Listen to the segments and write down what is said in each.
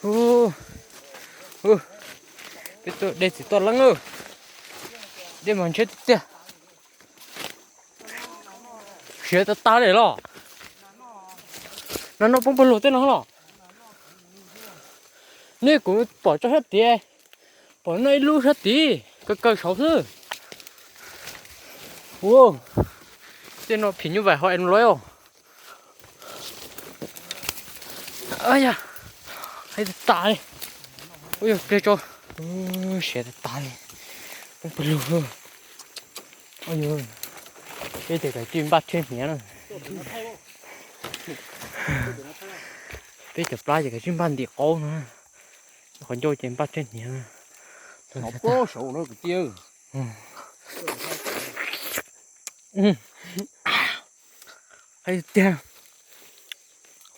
Hu, hu, peb tuaj de txiv toj leeb, de mas ntshiab tiag tiag. Siav tas tas li los. Nas noj poob pawg lug tej no los. Nej kuv pom tso sab tid, pom noj ib lub sab tid kaw kaw saud xwb. Ua, tej no phim nyuj vais ho es lawm. Yog, heev tas tas li. Ua yog pliag tso, siav tas tas li, poob pawg lug. Ua yog, peb cov kav tsij npaj tshiab hniav na. Peb cov plab ces kav tsij npaj ntim qaub no, qhov ncauj ces npaj tshiab hniav. Heev tiag,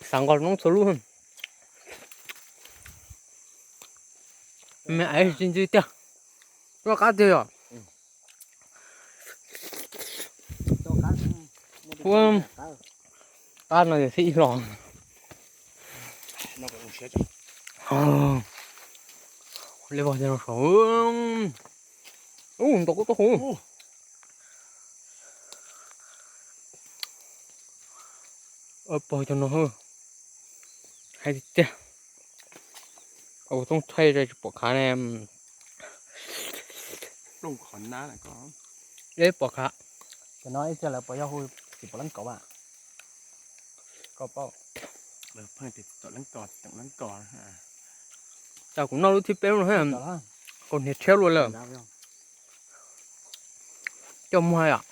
xav nqos noob txhua lub. Me aiv tsis ntxim tiag, loj qab tiag yom. Ua, qab no yog thiab ib los. Li vog no saud. Ub, ntaus koj tau huv. Pog cov no, heev tiag tiag. Ua tooj thaij tsis pom khav ne. Peb pom khav. Cov no ib txhia lawv puas yog hu tsis pom leej kaus a? Koj paub. Pheej tias tsis tau leej kos, tsis tau leej kos. Cas kuv noj lub thib peb no, kaus hniav tshiab luaj lawm. Coj muag yom.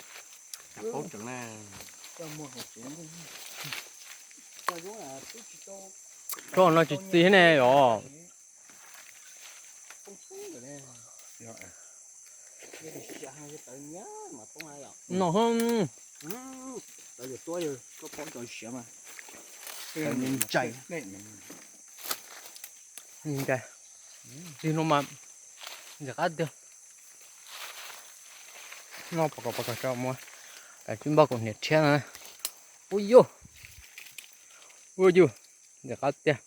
Tso no tsis txi ne yom. No, ntxim qab tiag. Noj pom kos pom kos tso mus, kav tsij npaj kaus hniav tshiab na. Ua yuj, ua yuj, ntxim qab tiag.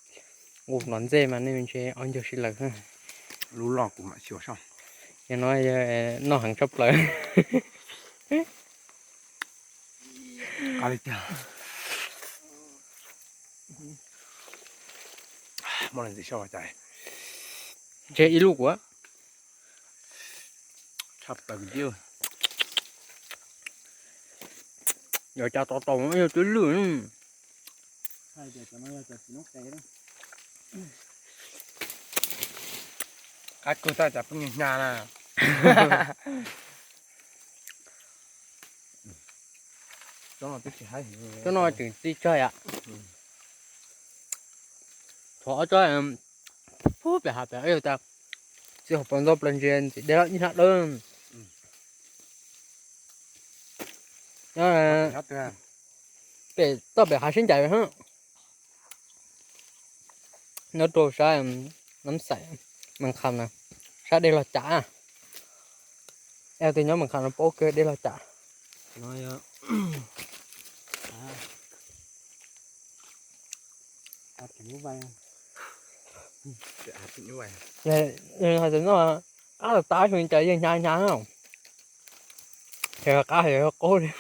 Nqus nov ntxej mas nej me ntsis ob ncaug sib laws. Lub loj kuv mam xyuas soj. Yog no noj heev tshaj plaws. Muaj leej twg sau cas? Ntshe ib lub kuv. Tshaj plaws kwv tij. Yog cas tau tau yog twb lwj. Qab kawg tab cas pheej hnyav na. Tsob no tseem txi tsawg yom. Thaum ob tsob pub pem hav pem tas, txi hauv paus ntxo plaws ntsis ntxim deb ib hnab dawb. Pem toj pem hav sib ncaim hab. Nyob rau sab Nab Xaim, Mes Kham na, sab dej Log Cam. Yog tus nyob Mes Kham no paub kawg dej Log Cam. Hais tias no, qab tas tas xyov cas yawg hnyav hnyav, ces qab yog qaub li.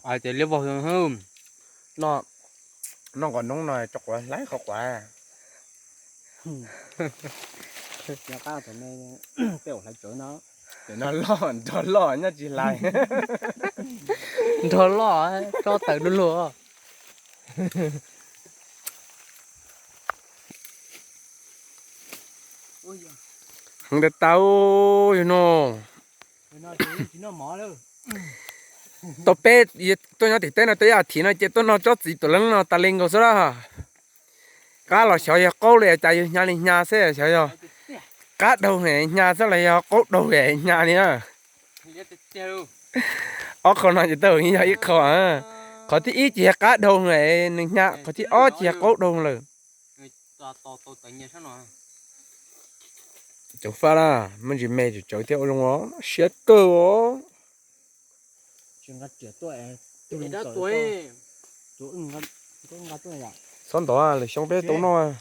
Hais tias liab vog, noj nqos noob no tso quav hlais qhov quav. Peb ua hlais tsawv no, ces no loj, nrog loj nyob tsis hlais. Nrog loj tsob tawm du lug. Heev tas tas yog no. Tau peb tuaj nyob tim teb no tau ib as thiv no ces tuaj noj tsob txiv tuam leeb no tas li nkaus xwb lawm. Qab los xyov yog qaub li cas yawg hnyav li hnyav xwb, xyov yog qab daug hnyav xwb los yog qaub daug hnyav li na. Ob qho no ces tau yog ib qho. Qhov thib ib ces yog qab daug nws hnyav, qhov thib ob ces yog qaub daug lawm. Cov faj na, muaj ntsis me tseem tsawv thiab ua zoo os, siab kawg os. Tsis nqa riam tuaj es tus dab tuag. Txhob ntov, lwm xyoo peb tau noj.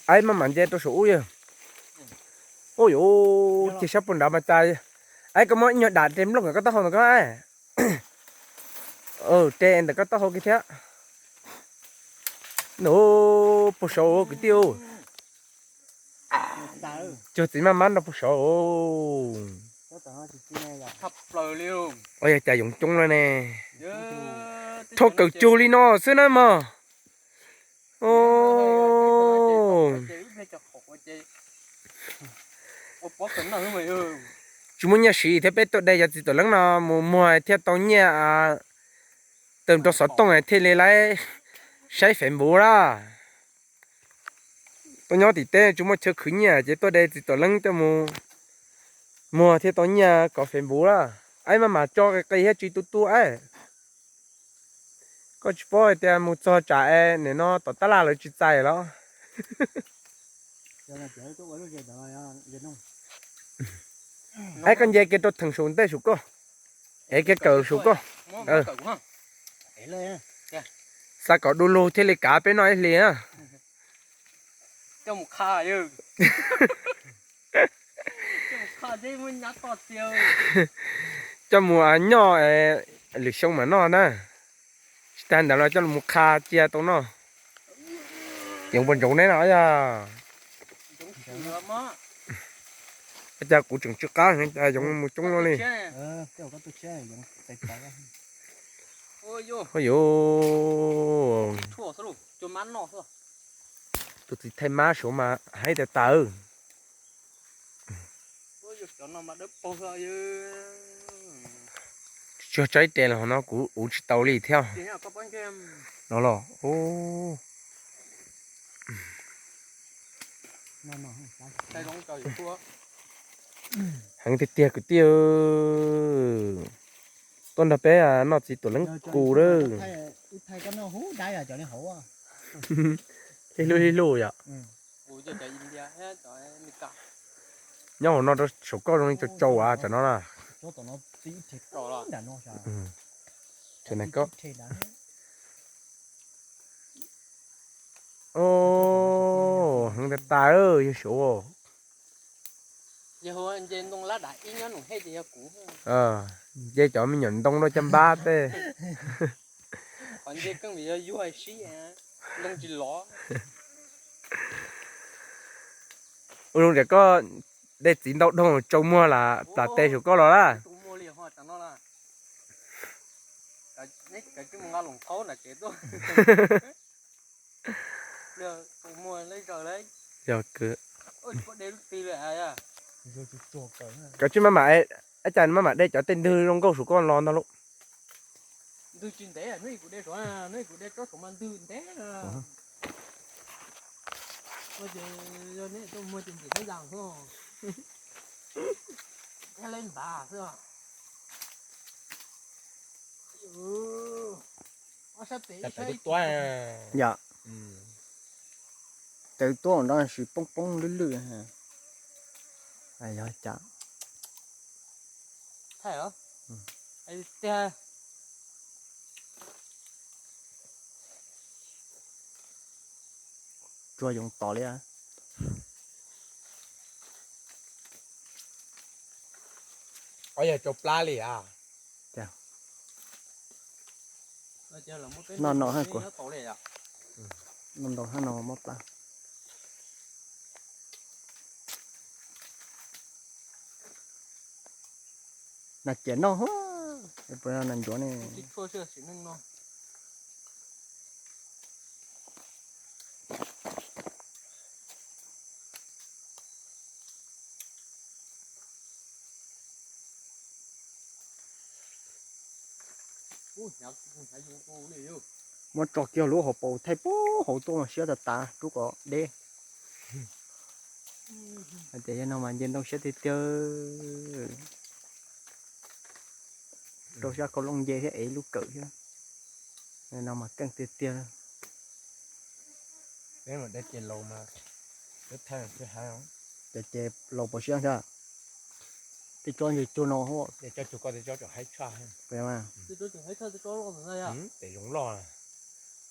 Aib maj mam nce rau saum ub yog. Ub yuav ceg sab puag nrad mas tas. Aib koj muab ib nyuag dam re nplooj ntawm koj taub hau ntawm koj. Re ntawm koj taub hau kiag thiab. Nws puag saud kwv tij. Cuag txiv maj mab nrog puag saud. Ua yog cas yoov coob lawm ne. Rho kawm cug li no xwb na mog. Tsis muaj nyiaj siv thiab peb tuaj de cov txiv tuam leeb no mus muag thiaj tau nyiaj tawm rau xov tooj thiaj li lawv saib Facebook lawm. Tuaj nyob tim teb tsis muaj chaw khwv nyiaj ces tuaj de txiv tuam leeb coj mus muag thiaj tau nyiaj kom Facebook lawm. Aib maj mam tso qis qis thiab tsis tu tu aib. Koj tsis paub hais tias mus txog tsam es nim no tom tab laj lawv tsis txais los. Aib koj nce kiag rau theem saum ntej saum koj. Ev kiag kawm saum koj. Xav kom du lug thiaj li kav peb noj ib hlis na. Coj mus nyoj lwm xyoo mam noj na. Tsis tas ntawd los coj mus qha cia tau noj. Yoov puas ntsoov neb no yog? Cas kuv tseem tsw qab heev cas yoov mus coob no li. Ua yuv, tus txiv thaij mab suav mas haib tas tas. Tsis tsaib tes los hauv no kuv uv tsis tau li thiab. No los, heev tiag tiag kwv tij. Tuaj nrog peb noj txiv tuam leeb kus lawm. Ib lub ib lub yom. Nyob hauv no rau saum koj zoo li tsaus tsaus av tam no na. Heev tas tas yawg Suav. Nce cov me nyuam ntoo rau caj npab tej. Ua zoo tias koj de txiv ntau dhau tsau muag las plam tes saum koj los lawm. Yog, koj tsis maj mam, ib tsam maj mam de cov tej ntwg zoo nkauj saum koj los ntag lauj. Ntwg tsis ntev, hnub ib kuv de suav, hnub ib kuv de tsob suav mas ntwg ntev. Ces yog neb tuaj muag ces ntim hnub yas xwb, neb leb npav xwb. Ob sab pem ib sab ib. Yom, tawv tuaj no sis poob poob lwj lwj. Yog cas thaij tiag. Tsuag yoov tom li. Ob yog tsau plab li a. Noj no hab kuv, noj ntau hab no mob plab. Nas ciam noj, nas ncuav ne. Muab tso kiag lub hauv paus thaij puag hauv tuaj mas siab tas tas rub kom deb. Hais tias yog no mas nce ntoo siab tiag tiag. Rau sab khau looj nce thiab ev lub kawm thiab. No mas keej tiag tiag. Ces ces laus pov siab thiab. Tej tsob ntsis cuag no. Tej tsob cuag koj tej tsob tseem haib tshaj. Pem mas. Pem zoov loj,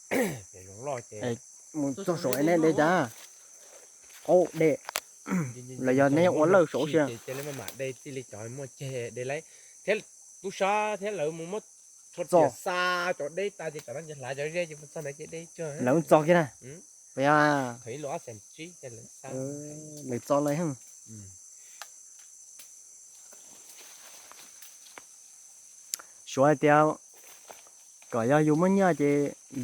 pem zoov loj ces mus txog saum es nej de cas qaub de los yog nej ua lawj saum ua si. Ces lawv maj mam de txij li cov muaj ceg de lawv thiab, tub sab thiab lawv mus muab tsho riam xa cov deb tas ces kom nab cia hlav cov zeb ces mus txog ntawd ces de tsuag lawv txog kiag na. Pem thaum ib lus ob xees tsib ces lawv xa, lawv txog lawm. Suav hais tias kom yog yus muaj nyiaj ces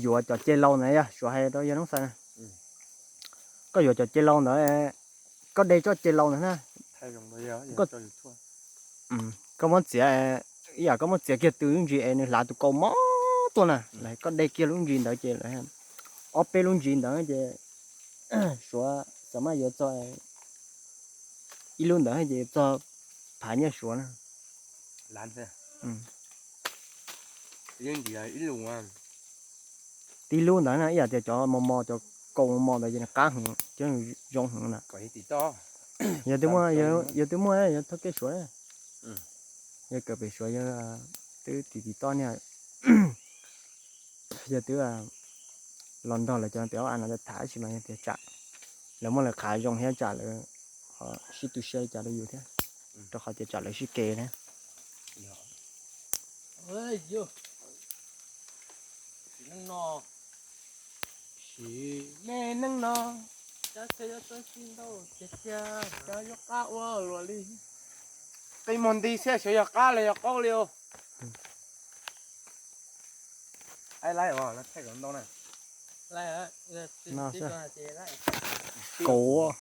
yuav cov ce laus ntawd, yog Suav hais rau yawg Noob Xais na, koj yuav cov ce laus ntawd, koj de tsob ce laus ntawd na, koj muab txiav, ib yam koj muab txiav kiag tw lub ntsis es nws hlav tus kaus mob tuaj na, koj de kiag lub ntsis ntawd ces ob peb lub ntsis ntawd ces Suav xav mas yuav txog ib lub ntawd ces txog phav nyiaj Suav na. Tib lub ntawd na, ib yam tias cov mos mos, cov kaus mos mos ntawd ces nws qab heev thiab zoo heev na. Yog twb muaj, yog twb muaj yog thauj kev Suav, yog kawm pem Suav yog twb tim tim toj niag, yog twb los nrog lawv cov pem ob a no tham tab sis mas yog tias tsam lawv muaj lawv qhav zoo thiab tsam lawv ho sib tu siab li cas rau yus thiab, rau qhov tias tsam lawv sib ke thiab. Sim neej no, cov yuav qab ua luaj li. Qi muag nti xwb xyov yog qab los yog qaub li os. Kaus.